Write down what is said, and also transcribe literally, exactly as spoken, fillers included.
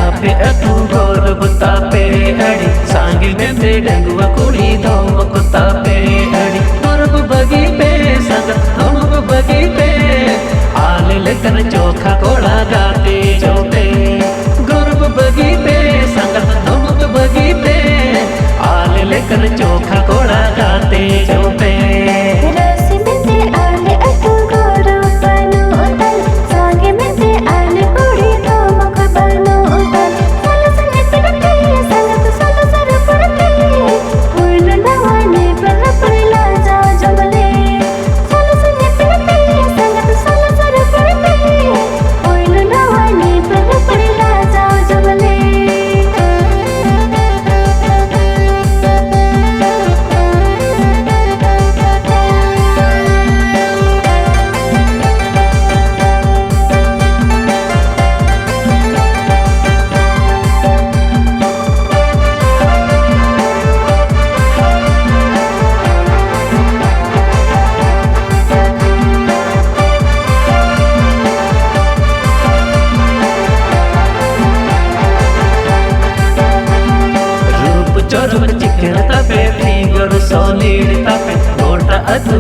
ᱟᱯᱮ ᱟᱹᱛᱩ ᱜᱚᱨᱚᱵ ᱛᱟᱯᱮ ᱟᱹᱰᱤ ᱥᱟᱸᱜᱮ ᱢᱮᱱᱛᱮ ᱰᱟᱺᱜᱩᱣᱟᱹ ᱠᱩᱲᱤ ᱫᱷᱚᱢᱚᱠ ᱛᱟᱯᱮ ᱟᱹᱰᱤ ᱜᱚᱨᱚᱵ ᱵᱟᱹᱜᱤ ᱯᱮ ᱥᱟᱸᱜᱟᱛ ᱫᱷᱚᱢᱚᱠ ᱵᱟᱹᱜᱤ ᱯᱮ ᱟᱞᱮ ᱞᱮᱠᱟᱱ ᱪᱚᱠᱷᱟ ᱠᱚᱲᱟ ᱜᱟᱛᱮ ᱪᱚᱯᱮ ᱜᱚᱨᱚᱵ ᱵᱟᱹᱜᱤ ᱯᱮ ᱥᱟᱸᱜᱟᱛ ᱫᱷᱚᱢᱚᱠ ᱵᱟᱹᱜᱤ ᱯᱮ ᱟᱞᱮ ᱞᱮᱠᱟᱱ ᱪᱚᱠᱷᱟ ᱠᱚᱲᱟ ᱜᱟᱛᱮ ᱪᱚᱯᱮ ᱨᱟᱹᱥᱤ ᱢᱮᱱᱛᱮ ᱟᱞᱮ ᱟᱹᱛᱩ ᱜᱚᱨᱚᱵ ᱵᱟᱹᱱᱩᱜ ᱛᱟᱞᱮ ᱥᱟᱸᱜᱮ ᱢᱮᱱᱛᱮ ᱟᱞᱮ ᱠᱩᱲᱤ ᱫᱷᱚᱢᱚᱠ ᱵᱟᱹᱱᱩᱜ ᱛᱟᱞᱮ ᱥᱟᱞᱟ ᱥᱟᱸᱜᱮ ᱯᱮᱲᱟ ᱯᱮ ᱥᱟᱸᱜᱟᱛ ᱥᱟᱞᱟ ᱥᱟᱨᱟ ᱯᱚᱲᱟ ᱯᱮ ᱯᱩᱭᱞᱩ ᱱᱟᱣᱟ ᱱᱤ ᱯᱮᱲᱟ ᱯᱩᱲᱤ ᱞᱟᱡᱟᱣ ᱡᱚᱢ ᱞᱮ ᱥᱟᱞᱟ ᱥᱟᱸᱜᱮ ᱯᱮᱲᱟ ᱯᱮ ᱥᱟᱸᱜᱟᱛ ᱥᱟᱞᱟ ᱥᱟᱨᱟ ᱯᱚᱲᱟ ᱯᱮ ᱯᱩᱭᱞᱩ ᱱᱟᱣᱟ ᱱᱤ ᱯᱮᱲᱟ ᱯᱩᱲᱤ ᱞᱟᱡᱟᱣ ᱡᱚᱢ ᱞᱮ ᱨᱩᱯ ᱪᱚᱨᱚᱠ ᱪᱤᱠᱟᱹᱲ ᱛᱟᱯᱮ, figure solid ᱛᱟᱯᱮ, ᱜᱚᱴᱟ ᱟᱹᱛᱩ